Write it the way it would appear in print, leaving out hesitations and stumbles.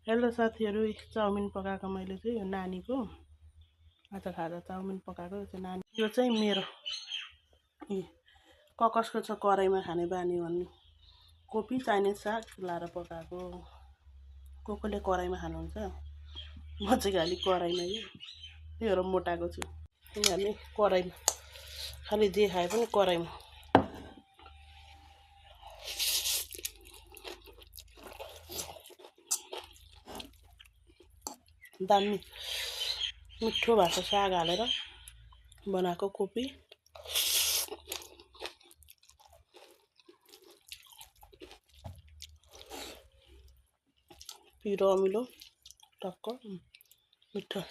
hello साथीहरू, chowmein पकाएको मैले चाहिँ यो नानीको आज खाजा चाउमिन पकाएको चाहिँ नानी यो चाहिँ मेरो ककसको छ कराईमा खाने बानी भन्ने कोपी चाहिने साग लाएर पकाएको कोले कराईमा खानुहुन्छ म चाहिँ खालि कराईमा यो मोटाको छु किनभने कराईमा खालि जे खाए पनि कराईमा दामी मिठो भएको साग हालेर बनाएको कोपी पिरो अमिलो टक्क मिठो